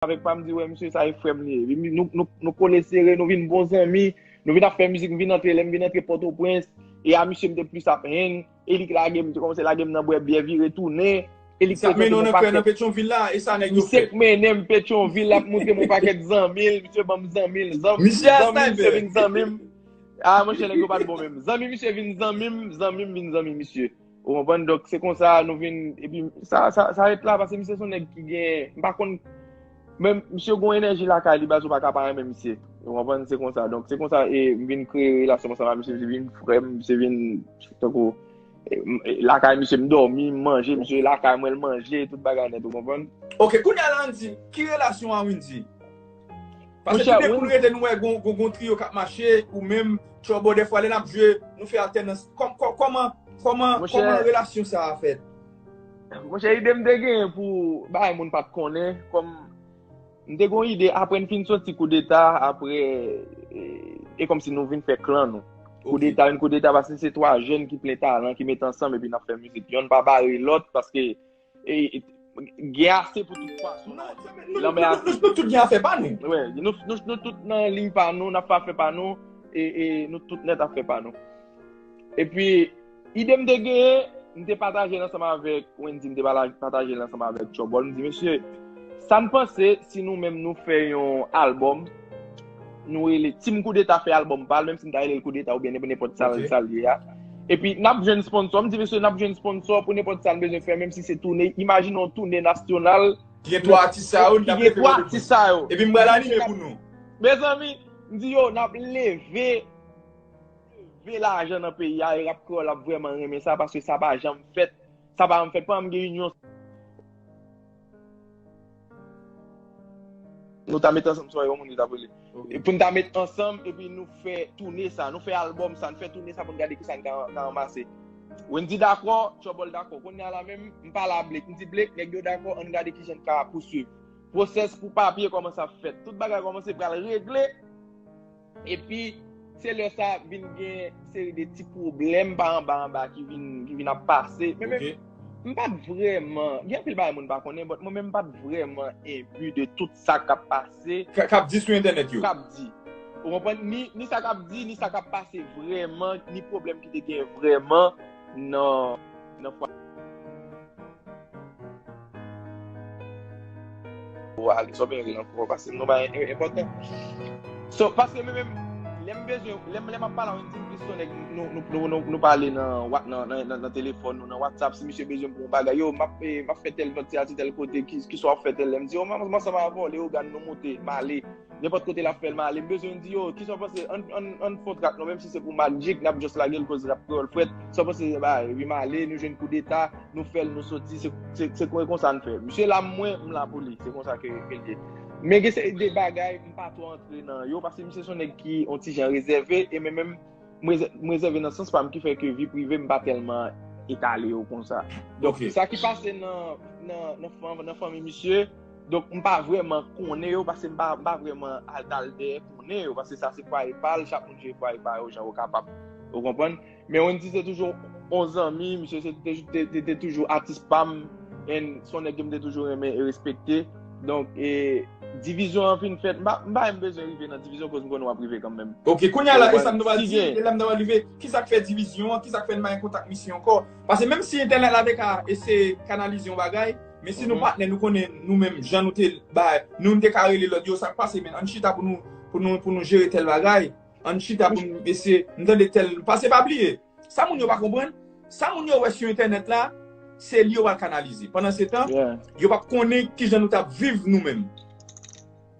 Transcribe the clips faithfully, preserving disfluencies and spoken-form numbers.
avèk pa m di, wè, misye, sa e frè m li ye. Epi nou, nou, nou kole sere, nou vin bon zanmi, nou vin ap fè mizik, m vin antre, lè m vin antre Pòtoprens, e a misye m te plis ap hang, e li k lage m, te kòmanse lage m nan bwè byè vire tounen, e li k Sa te mennen w nan krè nan Petyonvil la, e sa nèg yo fè. Misye k mennen m Petyonvil, l ap montre m yon pakèt zanmi l, misye ban m zanmi l, zanmi, Misye a zanmi, misye sniper. Vin zanmi m. Ah, monchè, nèg yo pa t bon menm. Zanmi misye vin zanmi m, zanmi m vin zanmi misye. Ou konprann? Donk, se konsa nou vin, epi sa, sa, sa ret la, paske misye se yon nèg ki gen, m pa konn, men misye gon enèji lakay li, baz, ou pa ka pa renmen misye. Ou konprann? Se konsa. Donk, se konsa, e m vin kreye relasyon ansanm ak misye, misye vin frè m, misye vin, tankou, e, m, e, lakay misye, m dòmi, m manje, misye lakay mwen, l manje, tout bagay nèt, ou konprann? Ok, kounye a la, Wendy, ki relasyon a Wendy? Paske Monchè, tout depi nou Wendy rete, nou wè gon, gon, gon triyo k ap mache, ou menm, Trouble, dèfwa, lè n ap jwe, nou fè altènans. Kòm, kòm, kòman, kòman, Monchè, kòman relasyon sa a fèt? Monchè, ide m te genyen pou bay moun pa t konnen, kòm m te gon ide apre n fin soti koudeta, apre, e, e kòmsi nou vin fè klan nou. Ok. Koudeta, yon koudeta, paske se twa jèn ki plen talan, ki met ansanm, epi n ap fè mizik. Yonn pa bare lòt, paske e, e, gen ase pou tout pwason nan lanmè. Nou, nou, nou, nou, nou tout gen afè pa nou. Wi, nou, nou, nou tout nan liy pa nou, n ap fè afè pa nou, e, e nou tout nèt afè pa nou. Epi, ide m te genyen, m te pataje l ansanm avèk Wendy, m te pala-, pataje l ansanm avèk Trouble. M di, mesye, sa n panse si nou menm nou fè yon albòm, nou rele Team Koudeta fè albòm pa l, menm si n ta rele l Koudeta oubyen nenpòt sa l, Ok. sa l ye a. Epi, n ap jwenn sponsò. M di, mesye, n ap jwenn sponsò pou nenpòt sa n bezwen fè, menm si se tounen. Imajine yon tounen nasyonal. Ki gen twa atis sa yo, n ap leve yo. Ki gen twa atis sa yo. Epi m pral anime pou nou. Mezanmi, m di yo, n ap leve, leve lajan nan peyi a, e rap kreyòl ap vrèman renmen sa, paske sa pa janm fèt. Sa pa janm fèt. Pandan m gen inyon nou ta met ansanm, swa yon moun ki t ap rele. Ok. E pou n ta met ansanm, epi nou fè tounen sa, nou fè albòm sa, nou fè tounen sa pou n gade kisa n ka, ka ranmase. Wendy dakò, Trouble dakò. Kounye a la menm, m pale a Blake. M di Blake, nèg yo dakò, ann gade kijan n ka pouswiv. Pwosès pou papye kòmanse ap fèt. Tout bagay kòmanse pral regle. Epi, se lè sa vin gen seri de ti pwoblèm pa anba anba ki vin, ki vin ap pase. Men, men, Ok. m pa t vrèman, gen anpil bagay moun pa konnen, but mwen menm m pa t vrèman enbi de tout sa k ap pase. Ka-, k ap di sou entènèt yo. K ap di. Ou konprann? Ni, ni sa k ap di, ni sa k ap pase vrèman, ni pwoblèm ki te gen vrèman nan, nan fwa. Ou ale, sa w byen rele ankò, paske nou bay en-, enpòtan. So, paske mwen menm, lè m bezwen, lè m, lè m ap pale a Wendy, m plis se yon nèg, nou, nou, nou, nou, nou pale nan, wa-, nan, nan, nan, nan telefòn, nou nan WhatsApp, si misye bezwen m pou yon bagay, yo, m ap, eh, m ap fè tèl vant a ti tèl kote, ki, ki swa w ap fè tèl, lè m di, yo, m, m ansanm avè w, Leyogàn, nou moute, m ale. Nenpòt kote l ap fè l, m ale. M bezwen di yo, kisa w panse? Ann, ann, ann fè yon trak non, menm si se pou Magic, n ap just lage l koz rap kreyòl frèt. Sa w panse, ba, epi m ale, nou jwenn koudeta, nou fè l, nou soti, se, se, se kon, konsa n fè. Misye la, mwen, m la pou li. Se konsa ke, ke l ye. Men gen seri de bagay, m pa twò antre nan yo, paske misye se yon nèg ki yon ti jan rezève, e men menm, m rezè-, m rezève nan sans pa m, ki fè ke vi prive m pa tèlman etale yo konsa. Donk, Ok. sa ki pase nan, nan, nan fan-, nan fanmi misye, donk, m pa vrèman konnen yo, paske m pa, m pa vrèman al, al dèyè konnen yo, paske sa se pwaye pa l, chak moun jere pwaye pa yo, jan yo kapab. Ou konprann? Men Wendy se toujou yon zanmi, misye se te, te, te, te toujou atis pa m, and se yon nèg ke m te toujou renmen e respekte. Donk, e, divizyon an fin fèt, m pa, m pa menm bezwen rive nan divizyon, koz m konnen w ap rive kanmenm. Ok, kounye a la, e sa m ta pral di, e la m ta pral rive, kisa k fè divizyon an, kisa k fè n pa gen kontak misye ankò? Paske menm si entènèt la te ka eseye kanalize yon bagay, men si nou patnè, nou konnen nou menm, jan nou te, ba, nou, nou te ka rele lòt yo, sa k pase, men ann chita pou nou, pou nou, pou nou jere tèl bagay, ann chita pou nou eseye, m tande tèl, paske pa bliye, sa moun yo pa konprann, sa moun yo wè sou entènèt la, se li yo pral kanalize. Pandan se tan, Yeah. yo p ap konnen kijan nou t ap viv nou menm.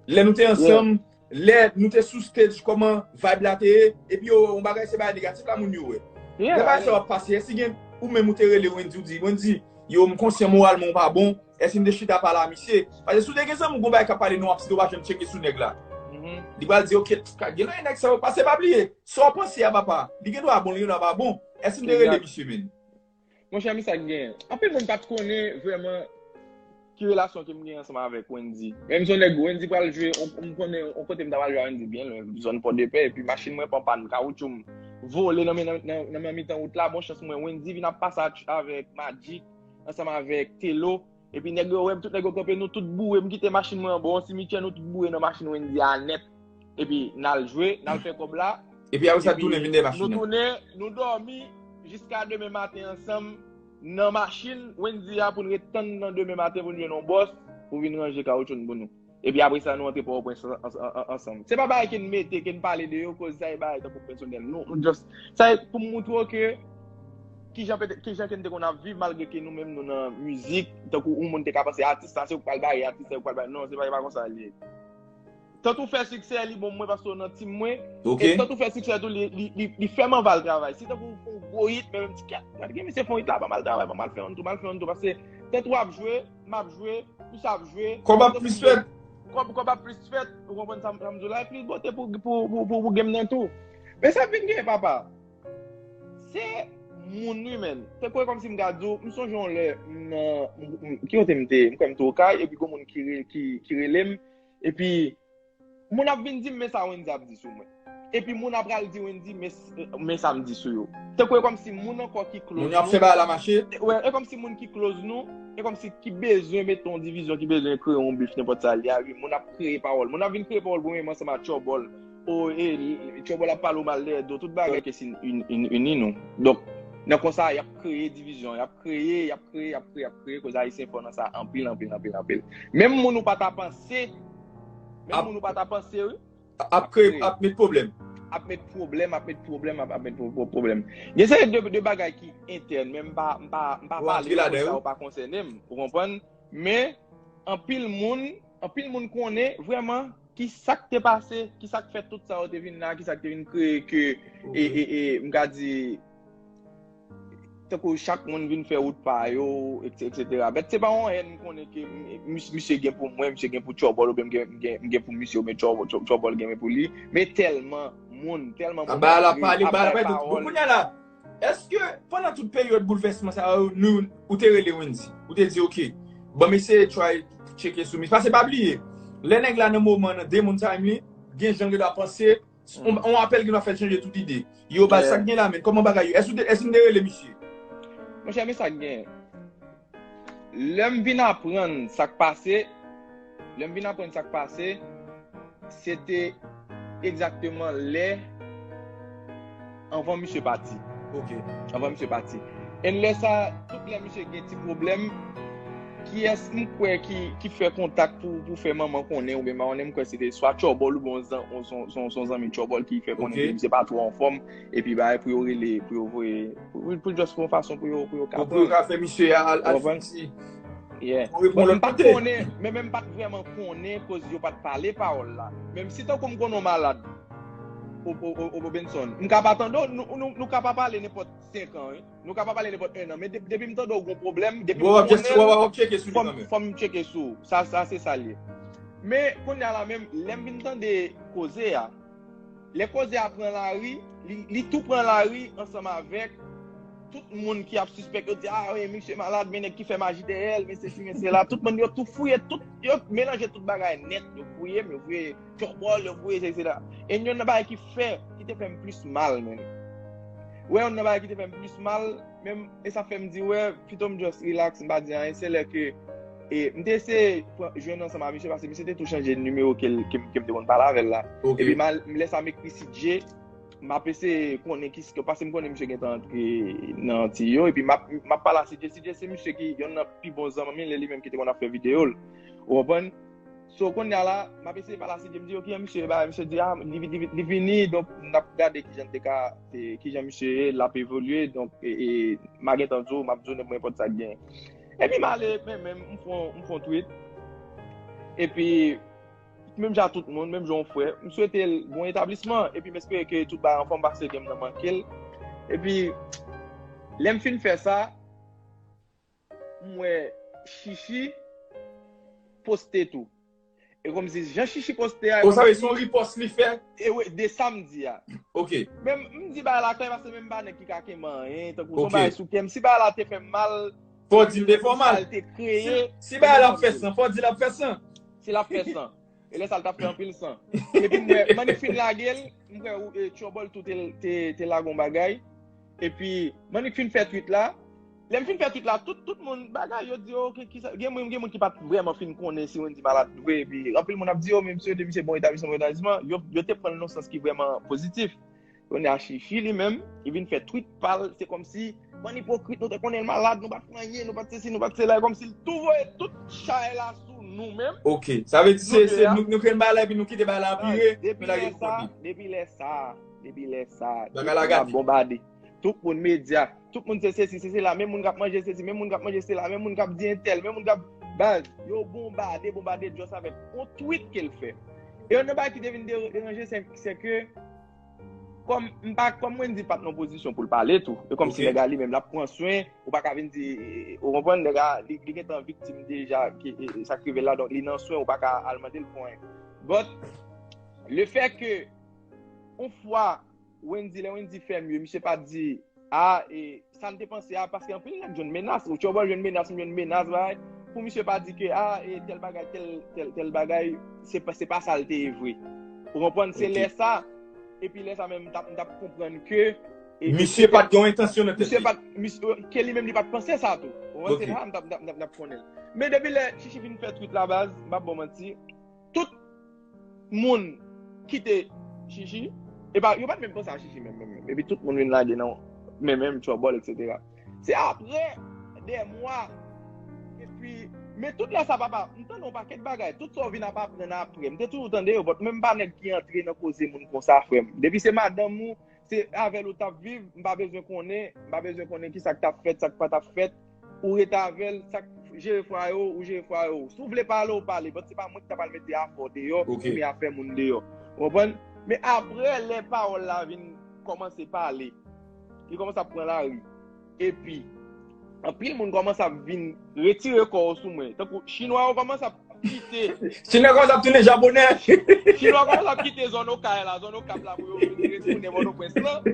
Lè nou te Yeah. ansanm, lè nou te sou stage, kòman vibe la te ye, epi yo, yon bagay se bagay negatif la moun yo wè. Yeah, Lè bagay sa yo ap pase, èske gen, ou menm ou te rele Wendy, ou di, Wendy, yo, m konsyan moralman ou pa bon, èske m te chita pale a misye? Paske si w te gen zanmi w, gon bagay k ap pale nan w ap site, ou pa janm tcheke sou nèg la. Mhm. Li pral di, ok, ka gen lè nèg sa yo pase, pa bliye, sa w panse a papa, li gen dwa bon, li gen dwa pa bon. Èske m te rele Egzak. misye, menm? Monchè, men sa k genyen. Anpil moun pa t konnen vrèman ki relasyon ke m gen ansanm avèk Wendy. Menm si yon nèg Wendy pral jwe, on, m konnen yon kote m ta pral jwe a Wendy byen lwen, zòn Pòdepè, epi machin mwen pran pàn, kawoutchou m vole nan, nan, nan, nan, nan mitan wout la, bon chans mwen, Wendy vin ap pase a, avèk Magic, ansanm avèk Telo, Epi nèg yo wè m, tout nèg yo kanpe, nou tout boure. M kite machin mwen anba yon simityè, nou tout boure nan machin Wendy a nèt. Epi n al jwe, n al fè kòb la. Epi apre sa, tounen vin dèyè machin nou nan. Tounen, nou dòmi jiska demen maten ansanm nan machin Wendy a pou n ret tann nan demen maten pou n jwenn yon bòs pou vin ranje kawotchou n pou nou. Epi apre sa, nou antre Pòtoprens an- an- an- ansanm. Se pa bagay ke n mete, ke n pale de yo, koz sa e bagay tankou pèsonèl. Nou, nou just, sa e pou m moutre w ke kijan pete- kijan ke n te konn ap viv, malgre ke nou menm nou nan mizik, tankou yon moun te ka panse atis sa se ou k pral bare, atis sa ou k pral bare. Non, se pa, se pa konsa l ye. Tankou fè siksè li bon mwen paske w nan team mwen. Ok. E tankou fè siksè tou li, li, li, li fè m anvi al travay. Si tankou w fè yon gwo hit, men menm ti kèt, gade gen misye fè yon hit la, ban m al travay, ban m al fè yon tou, ban m al fè yon tou. Paske tankou w ap jwe, m ap jwe, misye ap jwe. Kòb ap plis fèt. Kòb, kòb ap plis fèt. Ou konprann sa m sa m di w la, e plis bote pou, pou, pou, pou, pou game nan tou. Men sa vin gen, papa. Se moun wi, men. Se kwè kòmsi m ka di w, m sonje yon lè, m nan, m- m- ki kote m te, m kwè m te Okay, epi gon moun ki, re- ki, ki rele m, epi moun ap vin di m, men sa Wendy ap di sou mwen. Epi moun ap pral di Wendy, men, men sa m di sou yo. Se kwè kòmsi moun ankò ki close. Moun yo ap fè bagay la mache. Wè, e kòmsi moun ki close nou, e kòmsi ki bezwen mete yon divizyon, ki bezwen kreye yon bif, nenpòt sa li a, wi, moun ap kreye pawòl. Moun ap vin kreye pawòl pou menm ansanm ak Tchòbòl. O, e, Tchòbòl ap pale w mal dèyè do, tout bagay ke si ini nou. Donk, nan konsa, y ap kreye divizyon, y ap kreye, y ap kreye, y ap kreye, y ap kreye, koz ayisyen fò nan sa anpil, anpil, anpil, anpil. Menm moun ou pa ta panse, menm moun ou pa ta panse, wi. Ap kreye, ap met pwoblèm. Ap met pwoblèm, ap met pwoblèm, ap, ap met pwo- pwo- pwoblèm. Gen seri de, de bagay ki entèn, men m pa, m pa, m pa pale de sa ou pa konsène m, ou konprann? Men, anpil moun, anpil moun konnen vrèman ki sa k te pase, ki sa k fè tout sa yo te vin la, ki sa k te vin kreye ke, e, e, e, m ka di, tankou chak moun vin fè wout pa yo, et cetera. But se pa yon hèn m konnen ke m- mis- misye gen pou mwen, misye gen pou Tchòbòl, oubyen m gen, m gen, m gen pou misye, oubyen Tchòbòl, Tchò- Tchòbòl gen pou li. Men tèlman moun, tèlman moun Bagay la pale, bagay la pale. Bon, kounye a la, èske pandan tout peryòd boulvèsman sa yo, nou, ou te rele Wendy? Ou te di, "Ok, bon, mesye, try tcheke sou misye." Paske pa bliye, lè nèg la nan moman nan, de moun sa menm li, gen jan gen dwa panse, on, on apèl gen dwa fè l chanje tout ide. Yo, baz, sa k gen la, men, kòman bagay yo? Èske ou te- èske m te rele misye? Monchè, men sa k gen. Lè m vin aprann sa k pase, lè m vin aprann sa k pase, se te egzakteman lè anvan misye pati. Ok. Anvan misye pati. E lè sa, tout lè misye gen ti pwoblèm, kiyès m kwè ki, ki fè kontak pou, pou fè manman konnen, oubyen manman konnen, m kwè se te swa Tchòbòl oubyen yon zan- yon- yon- yon- yon zanmi Tchòbòl ki fè konnen ke misye pa twò anfòm, epi bagay pou yo rele, pou yo voye, pou, pou just pou yon fason pou yo, pou yo ka Pou yo ka fè misye al, al fè ti. Yeah. Pou reponn Bon, lòt m pa t kote. Konnen, men menm m pa t vrèman konnen koz yo pa t pale pawòl la. Menm si tankou m konnen w malad, o, o, o, o Benson, m ka pa tande w, nou, nou, nou ka pa pale nenpòt senk an, wi. Nou ka pa pale nenpòt en an. Men de- depi m tande w gon pwoblèm, depi m Bon, w ap just- konnen w ap- w l, ap tcheke sou li fò m- kanmenm. Fò m tcheke sou w. Sa, sa se sa l ye. Men, kounye a la menm, lè m vin tande koze a, lè koze a pran lari, li, li tou pran lari ansanm avèk tout moun ki ap sispèk, yo di, "Ah, wi, misye malad, men nèg ki fè maji dèyè l, men sesi, men sela." Tout moun, yo tou fouye, tout, yo melanje tout bagay nèt. Yo fouye m, yo fouye Tchòbòl, yo fouye sesi la. E yon nan bagay ki fè, ki te fè m plis mal, men. Wè, yon nan bagay ki te fè m plis mal, men, e sa fè m di, wè, pito m just relax, m pa di anyen, se lè ke, e, m te eseye pran- jwenn ansanm ak misye, paske misye te tou chanje nimewo ke l- ke m ke m te konn pale avè l la. Ok. Epi m al- m lè sa m ekri C J, m ap eseye konnen ki, paske m konnen misye gentan antre nan Antiy yo, epi m ap m ap pale a C J, C J se misye ki youn nan pi bon zanmi l, e li menm ki te konn ap fè videyo l. Ou konprann? So, kounye a la, m ap eseye pale a C J, m di, "Yo, kijan misye ye?" Misye di, "Ah, li, li, li vini, donk n ap gade kijan n te ka, e, kijan misye ye, l ap evolye, donk, e, e, m a gentan di w, m ap di w nenpòt sa k genyen." Epi m ale, men, men, m fè yon- m fè yon tweet. Epi, menm jan tout moun, menm jan yon frè, m swete l bon etablisman. Epi m espere ke tout bagay anfòm, paske gen m nan manke l. Epi, lè m fin fè sa, m wè Chichi poste tou. E kòmsi jan Chichi poste a, Ou sa vle se yon ripòs li fè? E wi, de sa m di a. Ok. Men m di bagay la klè, paske menm pa nèg ki ka kenbe anyen, tankou se yon Ok. Bagay sou kè m. Si bagay la te fè m mal, Fò di m te fè w mal. Sa l te kreye. Si bagay la ap fè san, fò di l ap fè san. Si l ap fè san. E lè sa l t ap fè anpil san. Epi m wè, Mannik fin lage l, m wè, e, Tchòbòl tou te, te, te lage yon bagay. Epi, Mannik fin fè tweet la, Lè m fin fè tweet la, tout, tout moun, bagay, yo di, "Oh, ki, ki sa?" Gen moun, gen moun ki pa t vrèman fin konnen si Wendy malad vre, epi anpil moun ap di, "Oh, men misye, depi se bon etablisman, bon etablisman," yo, yo te pran l nan sans ki vrèman pozitif. Kounye a Chichi li menm, li vin fè tweet pa l, se kòmsi, "Bann ipokrit, nou te konnen l malad, nou pa t fè anyen, nou pa t sesi, nou pa t sela," e kòmsi l tou voye tout chay la sou nou menm. Ok, sa vle di se, se nou, nou kre l bagay la, epi nou kite bagay la anpire, depi nou lage lè l sa, konbit. Depi lè sa, depi lè sa, Bagay la gate. Bonbade. Tout moun medya, tout moun se sesi, se sela, menm moun k ap manje sesi, menm moun k ap manje sela, menm moun k ap di entèl, menm moun k ap baz, yo bonbade, bonbade just avèk yon tweet ke l fè. E yon nan bagay ki te vin de- deranje, se, se ke kòm m pa, kòm Wendy pa t nan pozisyon pou l pale tou, e kòmsi Ok. Nèg la li menm l ap pran swen, ou pa ka vin di, ou konprann, Nèg la li, li gentan viktim deja, ki, e, e, sa k rive l la, donk li nan swen, ou pa ka al mande l pou anyen. But, le fait que, yon fwa, Wendy, lè Wendy fè mye, misye pa t di, a, e, sa n te panse a, paske anpil nèg jwenn menas, ou Tchòbòl jwenn menas, m jwenn menas, bagay, pou misye pa di ke, a, e, tèl bagay, tèl, tèl, tèl bagay, se pa, se pa sa l te ye vre. Ou konprann? Se Ok. Lè sa, epi lè sa menm, m t ap, m t ap konprann ke, e, Misye pa t gen yon entansyon nan tèt misye li. Pa t, misye, ke li menm li pa t panse sa tou. Ou konprann? Ok. Se la, m t ap, m t ap, m t ap, m t ap konnen. Men depi lè Chichi vin fè tweet la, baz, m pa ba w manti, tout moun kite Chichi, e pa, yo pa t menm panse a Chichi menm, menm, menm. Epi tout moun vin lage nan men, menm, Tchòbòl, et cetera. Se apre de mwa, epi, men tout lè sa, papa, m tande yon pakèt bagay, tout sa w vin ap aprann apre, m te toujou tande yo, but menm pa nèg ki antre nan koze moun konsa, frè m. Depi se madanm ou, se avè l ou t ap viv, m pa bezwen konnen, m pa bezwen konnen ki sa k t ap fèt, sa k pa t ap fèt, ou rete avè l, sa k jere fwaye w, ou jere fwaye w. Si w vle pale, ou pale, but se pa mwen ki ta pral mete afè w deyò, Ok. Oubyen afè moun deyò. Ou konprann? Men apre, lè pawòl la vin kòmanse pale, li kòmanse ap pran lari. Epi, anpil moun kòmanse ap vin retire kò yo sou mwen. Tankou Chinwa yo kòmanse ap kite Chinwa kòmanse ap tounen Japonè. Chinwa kòmanse ap kite zòn Okay la, zòn Okap la pou yo vin retounen Pòtoprens lan.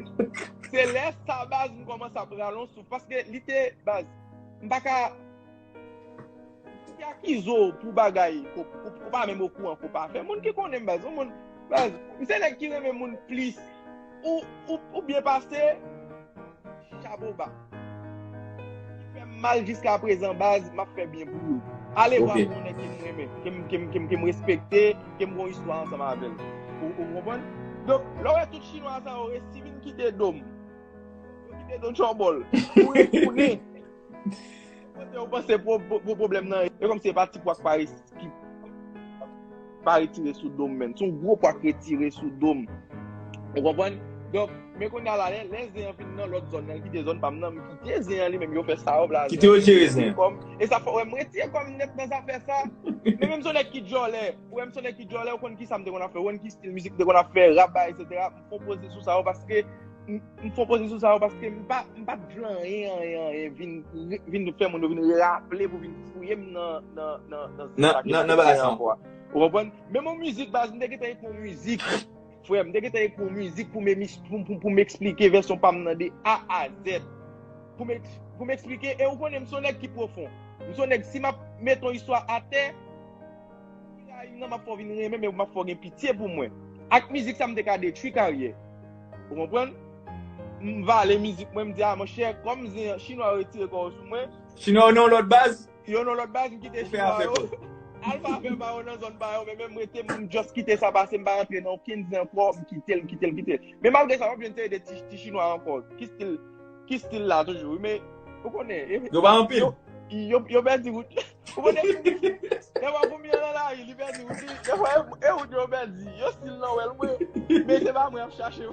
Se lè sa baz m kòmanse ap rale yon souf. Paske li te baz. M pa ka ki akize w pou bagay ko, ko, ko pa menm okouran, ko pa fè. Moun ki konnen m baz, yon moun baz, m se nèg ki renmen moun plis ou, ou, ou byen pase, chapo ba. Li fè m mal jiska prezan baz, m ap fè byen pou yo. Ale vwa Ok. Pou yon nèg ke m renmen, ke m, ke m, ke m, ke m respekte, ke m gon istwa ansanm avè l. Ou, ou konprann? Donk, lè w wè tout chinwa sa yo resi vin kite do m, yo kite do Tchòbòl, ou retounen. Kote ou panse pou, pou, pou pwoblèm nan ye? E kòmsi se pa ti pwa k pa res-, ki pa retire sou do m, menm. Se yon gwo pwa k retire sou do m. Ou konprann? Donk, men kounye a la, lè, lè zen an vin nan lòt zòn nan, l kite zòn pa m nan, m kite zen an li menm, yo fè sa yo blaze. Kite yo jere zen an. Kòm, e sa fè, wè, m retire kò m nèt nan zafè sa. Men menm se yon nèg ki djòlè, ou wè m se yon nèg ki djòlè, ou konn ki sa m te konn ap fè, ou konn ki stil mizik m te konn ap fè, rap, bagay, et cetera. M fè yon poze sou sa yo paske, m, m fè yon poze sou sa yo paske m pa, m pa t vle anyen, anyen, anyen, vin, vin fè moun yo vin raple pou vin fouye m nan, nan, nan, nan, Nan, nan, nan bagay sa ankò. Ou konprann? Menm yon mizik baz, m te gentan ekri yon mizik. Frè, m te gentan ekri yon mizik pou m emis-, pou, pou, pou m eksplike vèsyon pa m nan de A a Z. Pou m, eks-, pou m eksplike, e ou konnen m se yon nèg ki pwofon. M se yon nèg, si m ap mete yon istwa atè, nan m ap fè w vin renmen, men m ap fè w gen pitye pou mwen. Ak mizik sa, m te ka detwi karyè. Ou konprann? M vale mizik mwen, m di, a, monchè, kòm zen chinwa yo retire kò yo sou mwen, Chinwa yo nan yon lòt baz. Yo nan lòt baz, m kite Ou fè chinwa afè yo. pa w. Al fè afè pa yo nan zòn pa yo, men menm rete, m just kite sa pase, m pa rantre nan okenn zen ankò, m kite l, m kite l, m kite l. Men malgre sa, m ap jwenn seri de ti, ti chinwa ankò. Ki stil, ki stil la toujou, wi, men ou konnen, e, Yo pa anpil. Yo, yo, yo pèdi wout. Ou konnen, dèfwa pou m nan lari, li pèdi wout li. Dèfwa, e, e wout yo pèdi. Yo stil nan wèl mwen. Men se pa mwen ap chache.